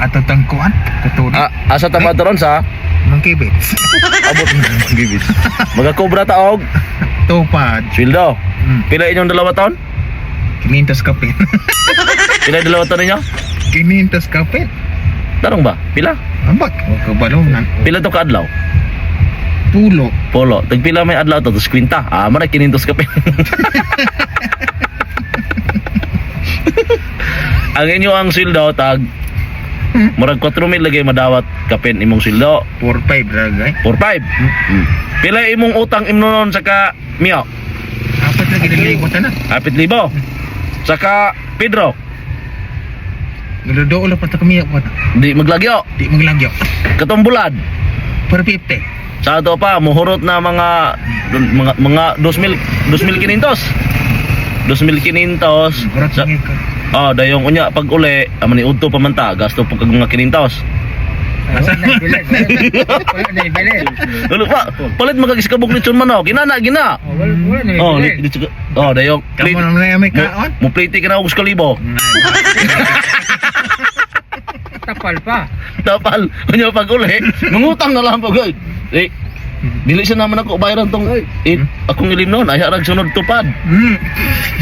Ato tangkuan. Katuli. Ah, asa ta ron sa Mangkibits. abot gibit. Magakobra ta og Tupad. sweldo. Pila inyong dalawa taon? 500 kapin. Pila yung dalawa taon ninyo? 500 kapin. Tarong ba? Pila? Ambak. Kabalunan. Pila to kaadlaw? Pulo. Polo. Tagpila may adlaw to, tapos kwinta. Ah, mara 500 kapin. Ang inyo ang sweldo tag murag 4,000 lagi madawat kapin imong sweldo. 4-5 ragay. 4-5. Pila imong utang imnonon sa ka Mio? Apat lagi nalibot na. 4,000. Sa ka Pedro, Naludool pa ta kami pa. di maglagyo. Di maglagyo. Katong bulad. 450. Sa ato pa muhurot na mga 2,000, 2,500. 2,500. Hurot Sa, sa ka. oh, dayong unya pag uli, amo ni udto pa man ta, gasto po kag mga 500. Asa? Wala na ibilin. Wala na ibilin. Wala pa, palit magkagiskabog lechon manok. Ginana, gina. Oh, wala wala na Oh, ibilin. oh, dayong Kamo naman na may kaon. mo plate ka na og 1,000. Tapal pa. Tapal, unya pag uli, mangutang na lang pag eh, dili siya naman ako bayaran tong eh, akong ilim noon, ay harag sunod tupad.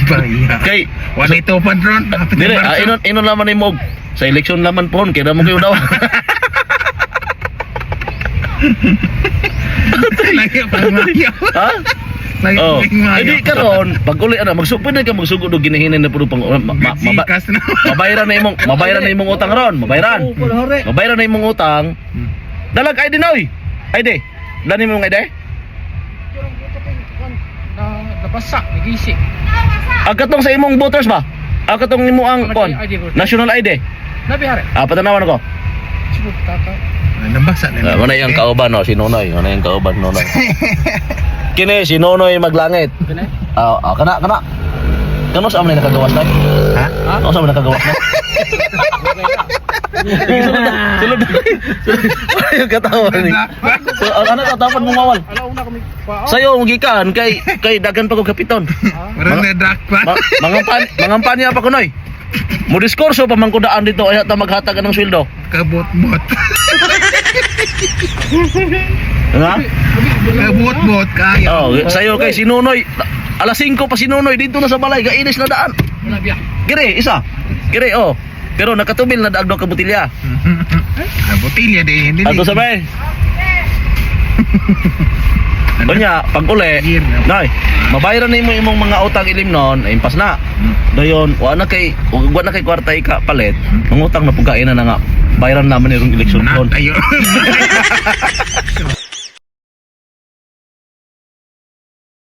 Baya. Kay Wala ito pa ron. Apat dili na ah, Marso. inon inon laman nimo og sa eleksyon laman pohon kay mo kayo daw. Lagyo pa mayo. Ha? Lagyo Oh. pa mayo. Eh di karon, pag uli ana magsugod na ka magsugod og ginahinan na pud pang Gsikas na. mabayaran na imong utang ron, mabayaran. Oo, wala hore. Mabayaran na imong utang. Dalag ID noy. ID. Dani mo ID? Na nabasa, nagisi. Ang katong sa imong voters ba? Ang katong imo ang kon, national ID. Nabi hare. Ah, patanawan ko. Sibuk tata. Nabasa na. Ah, wala yung kauban no, si Nonoy, wala yung kauban Nonoy. Kini si Nonoy maglangit. Kini? Ah, ah, kana kana. Kano sa amin nakagawas na? Ha? Kano sa amin nakagawas na? Sige, sulod na. Sulod na. Wala yung katawa ni. So, ang ano tatapad mong mawal? Alauna kami pa. Sayo mong gikan kay kay dagan pa kog kapiton. Parang na-drag pa. Ma mga panya pa kunoy. Mo diskurso pa man ko daan dito ay ta maghatag ng sweldo. Kabot-bot. Ha? Kabot-bot kaya. Oh, sayo kay si Nonoy. Alas 5 pa si Nonoy dito na sa balay, gainis na daan. Wala biya. Kire, isa. Kire, oh. Pero nakatubil na daag do ka botilya. Ah, botilya di. Hindi. Ato sabay. Unya, pag uli, nay, mabayaran na imo imong mga utang ilim noon, ay impas na. Dayon, wa na kay kwarta ika palit, mangutang na pugkain na nga. Bayaran naman ni rong eleksyon Na kon. tayo.